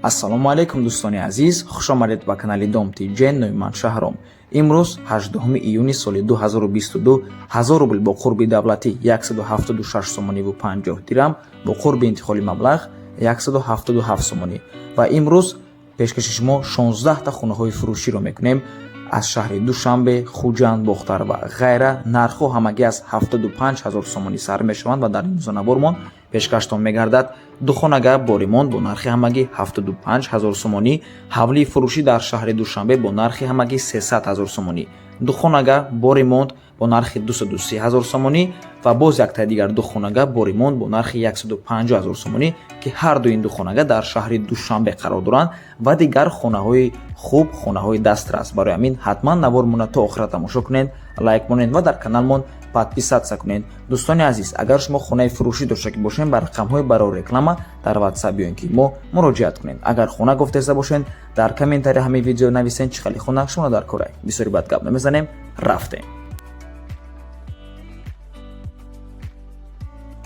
Ассалому алайкум, дӯстони азиз, хуш омадед ба канали Дом ТЖ. Номи ман Шаҳром. Имрӯз 8 июни соли 2022, 1000 рубл бо қурби давлатӣ 176 сомониву 50 дирам, бо қурби интиқоли маблағ 177 сомонӣ. Ва имрӯз пешкаши шумо 16 та хонаҳои фурӯширо мекунем аз шаҳри Душанбе, Хуҷанд, Бохтар ва ғайра. Нархҳо ҳамагӣ аз 75 ҳазор сомонӣ сар мешаванд ва дар имрӯзанабормон пешкаштон мегардад духонага бо ремонт бо нархи ҳамагӣ 75 ҳазор сомонӣ, ҳавлии фурӯшӣ дар шаҳри Душанбе бо нархи ҳамагӣ 300 ҳазор сомонӣ, духонага бо ремонт бо нархи 230 ҳазор сомонӣ ва боз яктаи дигар духонага бо ремонт бо нархи 150 ҳазор сомонӣ, ки ҳар ду ин духонага дар шаҳри Душанбе қарор доранд ва дигар хонаҳои хуб, хонаҳои дастрас. Барои ҳамин ҳатман навормона то охира тамошо кунед, лайк монед ва дар каналмон подписаться кунед. Дӯстони азиз, агар шумо хонаи фурӯшӣ дошта бошед, ба рақамҳои барои реклама дар WhatsApp ё ин ки мо муроҷиат кунед. Агар хона гуфтеста бошед, дар комментария ҳамин видео нависед, чӣ хеле хона шумо дар корай. Бисёри бад гап намезанем, рафтем.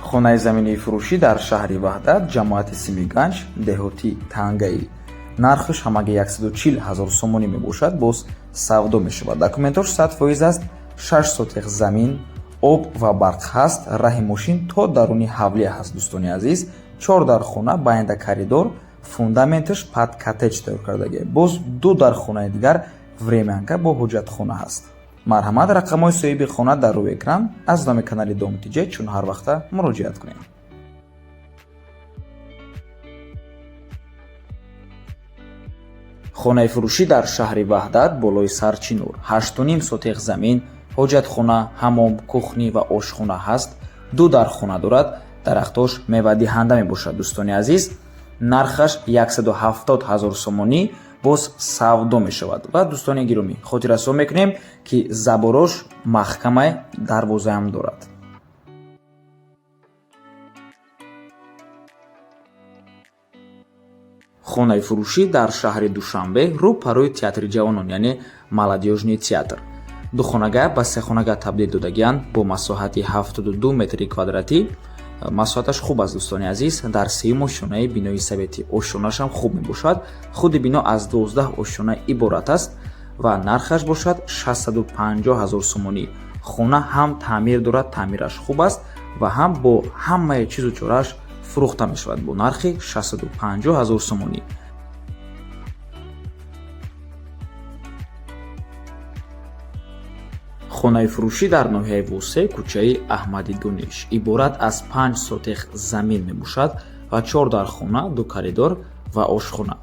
Хонаи заминии фурӯшӣ дар шаҳри Ваҳдат, ҷамоати Симиганҷ, деҳоти Тангаӣ. Нархаш ҳамагӣ 140 ҳазор сомонӣ мебошад, боз савдо мешавад. Документош 100% аст, 6 сотих замин, об ва барқ ҳаст, раҳи мошин то даруни ҳавлия ҳаст, дӯстони азиз. Чор дархона, байнда коридор, фундаменташ под коттедж тайёр кардагӣ. Боз ду дархонаи дигар времянка бо ҳоҷатхона ҳаст. Марҳамат, рақамҳои соҳиби хона дар рӯи экран, аз номи канали Дом ТЖ чун ҳар вақта муроҷиат кунед. Хонаи фурӯшӣ дар шаҳри Ваҳдат, болои Сарчинур, 8,5 сотих замин, ҳоҷатхона, ҳамом, кухня ва ошхона ҳаст, ду дархона дорад, дарахтош мевадиҳанда мебошад, дӯстони азиз. Нархаш 170 ҳазор сомонӣ, боз савдо мешавад. Ва дӯстони гиромӣ, хотиррасон мекунем, ки заборош маҳкамай, дарвозаам дорад. Хонаи фурӯшӣ дар шаҳри Душанбе, рӯ парои театри ҷавонон, яъне Молодёжный театр. Духонага ба сехонага табдил додагианд бо масоҳати 72 метри квадратӣ. Масоҳаташ хуб аст, дӯстони азиз. Дар сеюм ошёнаи бинои советӣ, ошёнашам хуб мебошад. Худи бино аз 12 ошёна иборат аст ва нархаш бошад 650 ҳазор сомонӣ. Хона ҳам таъмир дорад, таъмираш хуб аст ва ҳам бо ҳамаи чизу чорааш фурӯхта мешавад бо нархи 650 ҳазор сомонӣ. Хонаи фурӯшӣ дар ноҳияи Восе, кӯчаи Аҳмади Дониш, иборат аз 5 сотих замин мебошад ва чор дархона, ду коридор ва ошхона.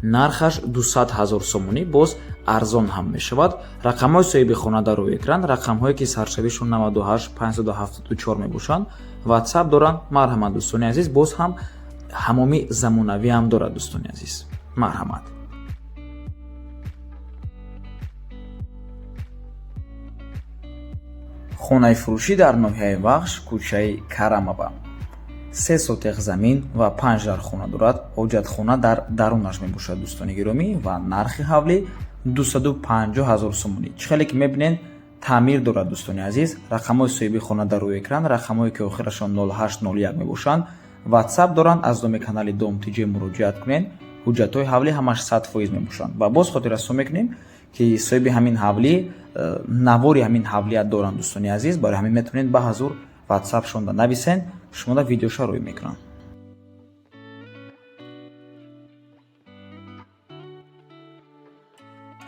Нархаш 200 ҳазор сомонӣ, боз арзон ҳам мешавад. Рақамҳои соҳиби хона дар рӯи экран, рақамҳое ки саршавишон 98 574 мебошанд, WhatsApp доранд. Марҳамат, дӯстони азиз, боз ҳам ҳамоми замонавӣ ҳам дорад, дӯстони азиз. Марҳамат. Хонаи фурӯшӣ дар ноҳияи Вахш, кӯчаи Карамова, 3 сотих замин ва панҷ дархона дорад, ҳоҷатхона дар дарунаш мебошад, дӯстони гиромӣ. Ва нархи ҳавлӣ 250 ҳазор сомонӣ. Чӣ хеле ки мебинед, таъмир дорад, дӯстони азиз. Рақамҳои соҳиби хона дар рӯи экран, рақамҳое ки охирашон 0801 мебошанд, WhatsApp доранд. Аз номи канали Дом ТЖ муроҷиат кунед. Ҳуҷҷатҳои ҳавлӣ ҳамаш 100% мебошанд. Ва боз хотиррасон мекунем, ки соҳиби ҳамин ҳавлӣ навори ҳамин ҳавлия доранд, дӯстони азиз. Барои ҳамин метавонед ба ҳазур WhatsApp-шонда нависен, шумода видеоша рӯй мекунанд.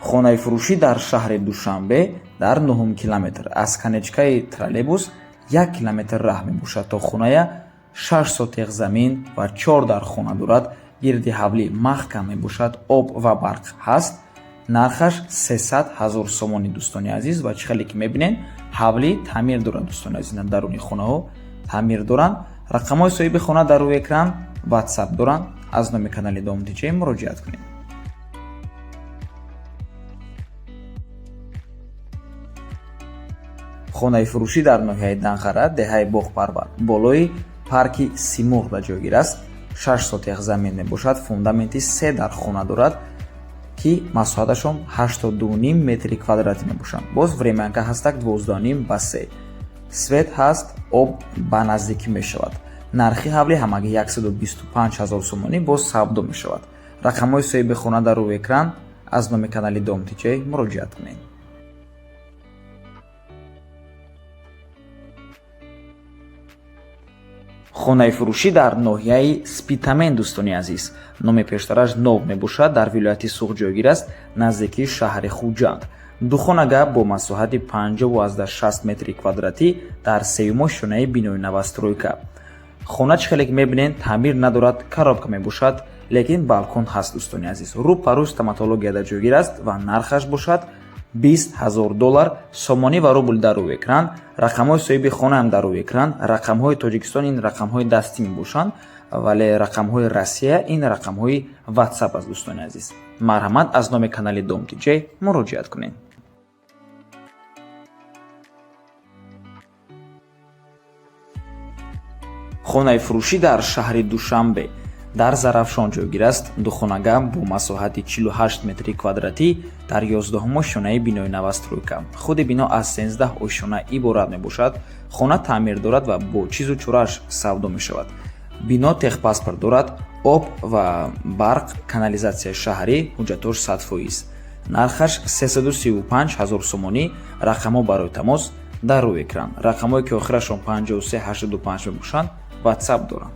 Хонаи фурӯшӣ дар шаҳри Душанбе, дар нуҳум километр, аз конечкаи троллейбус 1 километр раҳ мебошад то хоная. 6 сотих замин ва чор дархона дорад, гирди ҳавлӣ маҳкам мебошад, об ва барқ ҳаст. Нархаш 300 ҳазор сомонӣ, дӯстони азиз. Ва чӣ хеле ки мебинед, ҳавлӣ таъмир дорад, дӯстони азиз, даруни хонаҳо таъмир доранд. Рақамҳои соҳиби хона дар рӯи экран, WhatsApp доранд, аз номи канали Дом ТЖ муроҷиат кунед. Хонаи фурӯшӣ дар ноҳияи Данғара, деҳаи Боғпарвар, болои парки Симурғ дар ҷойгир аст. 6 сотих замин мебошад, фундаменти се дархона дорад, ки масоҳаташон 82,5 метри квадратӣ мебошанд. Боз времянка ҳастак 12,5 ба 3. Свет ҳаст, об ба наздикӣ мешавад. Нархи ҳавлӣ ҳамагӣ 125 ҳазор сомонӣ, боз савдо мешавад. Рақамҳои соҳиби хона дар рӯи экран. Аз номи канали Дом ТҶ муроҷиат кунед. Хонаи фурӯшӣ дар ноҳияи Спитамен, дӯстони азиз. Номи пештараш Нов мебошад, дар вилояти Суғд ҷойгир аст, наздикии шаҳри Хуҷанд. Духонага бо масоҳати 50,60 метри квадратӣ дар сеюм ошёнаи бинои новостройка. Хона, чӣ хеле ки мебинед, таъмир надорад, коробка мебошад, лекин балкон ҳаст, дӯстони азиз. Рӯ ба рӯ стоматологияда ҷойгир аст ва нархаш бошад 20 000 доллар. Сомонӣ ва рубл дар рӯи экран, рақамҳои соҳиби хонаам дар рӯи экран. Рақамҳои Тоҷикистон ин рақамҳои дастӣ мебошанд, вале рақамҳои Россия ин рақамҳои Ватсап аст, дӯстони азиз. Марҳамат, аз номи канали Дом ТҶ муроҷиат кунед. Хонаи фурӯшӣ дар шаҳри Душанбе, дар Зарафшон ҷойгир аст. Духонага бо масоҳати 48 метри квадратӣ дар 11-ум ошёнаи бинои новостройка. Худи бино аз 13 ошёна иборат мебошад. Хона таъмир дорад ва бо чизу чорааш савдо мешавад. Бино техпаспорт дорад, об ва барқ, канализатсияи шаҳрӣ, ҳуҷҷатош 100%. Нархаш 335 ҳазор сомонӣ. Рақамҳо барои тамос дар рӯи экран. Рақамҳое ки охирашон 5385 мебошанд, Ватсап доранд.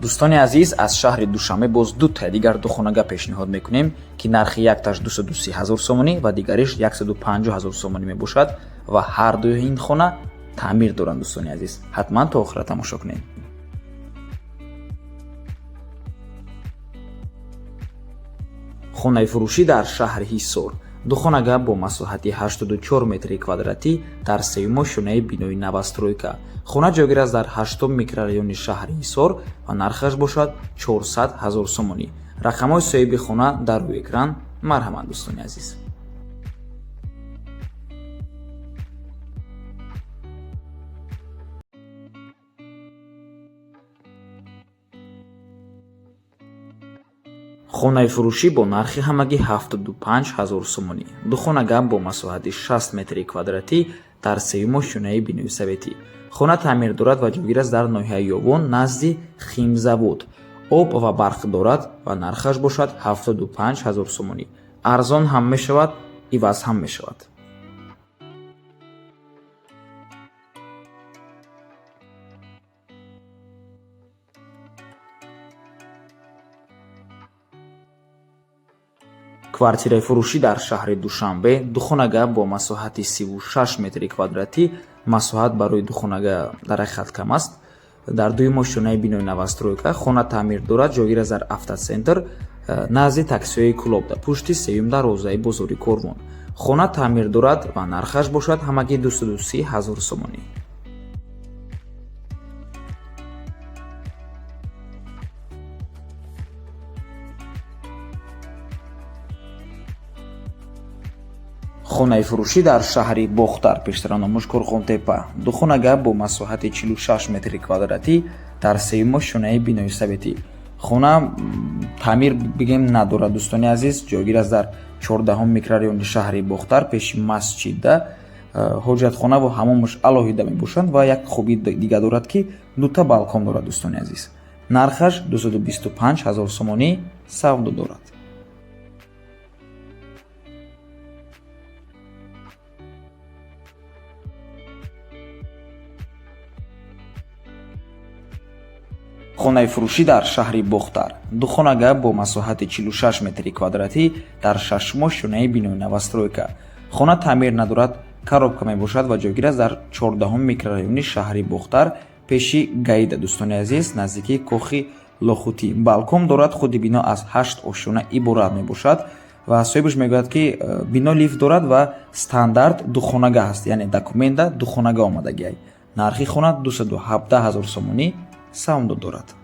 Дӯстони азиз, аз шаҳри Душанбе боз дутаи дигар духонага пешниҳод мекунем, ки нархи якташ 230 ҳазор сомонӣ ва дигариш 150 ҳазор сомонӣ мебошад ва ҳар дуи ин хона таъмир доранд. Дӯстони азиз, ҳатман то охира тамошо кунед. Хонаи фурӯшӣ дар шаҳри Ҳисор, духонага бо масоҳати 84 метри квадратӣ дар сеюм ошёнаи бинои новостройка. Хона ҷойгир аст дар ҳаштум микрорайони шаҳри Ҳисор ва нархаш бошад 400 ҳазор сомонӣ. Рақамҳои соҳиби хона дар рӯи экран. Марҳамат, дӯстони азиз. Хонаи фурӯшӣ бо нархи ҳамагӣ 75 ҳазор сомонӣ. Духонага бо масоҳати 60 метри квадратӣ дар сеюм ошёнаи бинои советӣ. Хона таъмир дорад ва ҷойгир аст дар ноҳияи Ёвон, назди химзавод. Об ва барқ дорад ва нархаш бошад 75 ҳазор сомонӣ. Арзон ҳам мешавад, иваз ҳам мешавад. Квартираи фурӯшӣ дар шаҳри Душанбе, духонага бо масоҳати 36 метри квадратӣ. Масоҳат барои духонага дар ҳақиқат кам аст. Дар дуюм ошёнаи бинои новостройка. Хона таъмир дорад, ҷойгир аст дар Автоцентр, назди таксиҳои Кӯлобда, пушти сеюм дарвозаи бозори Корвон. Хона таъмир дорад ва нархаш бошад ҳамагӣ 230 ҳазор сомонӣ. Хонаи фурӯшӣ дар шаҳри Бохтар, пештара номуш Қурғонтепа, духонага бо масоҳати 46 метри квадратӣ дар сеюм ошёнаи бинои советӣ. Хона таъмир бигем надорад, дӯстони азиз. Ҷойгир аст дар 14-ум микрорайони шаҳри Бохтар, пеши масҷида. Ҳоҷатхона ва ҳамомаш алоҳида мебошанд ва як хубии дига дорад, ки дута балкон дорад, дӯстони азиз. Нархаш 225 ҳазор сомонӣ савдо дорад. Хонаи фурӯшӣ дар шаҳри Бохтар, духонага бо масоҳати 46 метри квадратӣ дар шашум ошёнаи бинои новостройка. Хона таъмир надорад, коробка мебошад ва ҷойгир аст дар 14-ум микрорайони шаҳри Бохтар, пеши ГАИда, дӯстони азиз, наздикии кохи Лохутӣ. Балкон дорад. Худи бино аз ҳашт ошёна иборат мебошад ва соҳибаш мегӯяд, ки бино лифт дорад ва стандарт духонага ҳаст, яъне документа духонага омадагиай. Нархи хона 217 ҳазор сомонӣ савдо дорад.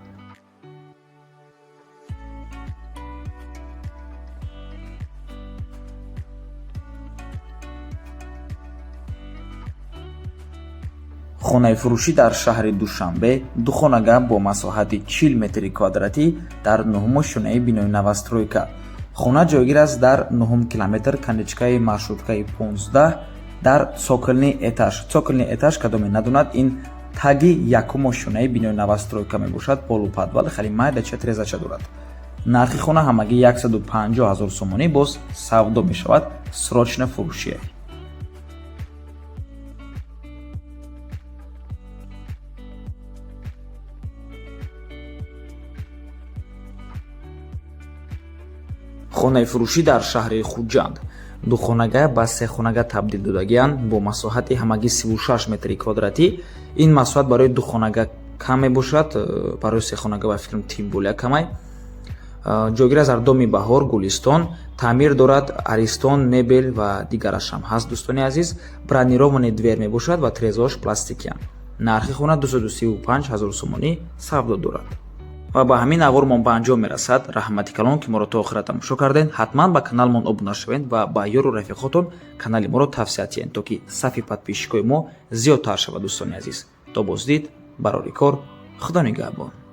Хонаи фурӯшӣ дар шаҳри Душанбе, духонага бо масоҳати 40 метри квадратӣ дар нуҳум ошёнаи бинои новостройка. Хона ҷойгир аст дар нуҳум километр, конечкаи маршруткаи 15, дар цокольный этаж. Цокольный этаж, кадоме надонад, ин таги якум ошёнаи бинои новостройка мебошад, полуподвал, хеле майдача, трезача дорад. Нархи хона ҳамагӣ 150 000 сомонӣ, боз савдо мешавад, срочно фурӯшия. Хонаи фурӯшӣ дар шаҳри Хуҷанд, духонага ба сехонага табдил додагианд бо масоҳати ҳамагӣ 36 метри квадратӣ. Ин масоҳат барои духонага кам мебошад, барои сехонага ба фикрам тем более камай. Ҷойгир аст дар Доми Баҳор, Гулистон. Таъмир дорад, аристон, мебел ва дигараш ҳам ҳаст, дӯстони азиз. Бронированный дверь мебошад ва трезош пластикиянд. Нархи хона 235 000 сомонӣ савдо дорад. Ва ба ҳамин навормон ба анҷом мерасад. Раҳмати калон, ки моро то охира тамошо кардед. Ҳатман ба каналмон обуна шавед ва ба ёру рафиқотон канали моро тавсия диҳед, то ки сафи подписчикои мо зиёдтар шавад, дӯстони азиз. То боздид, барори кор, Худо нигаҳбон.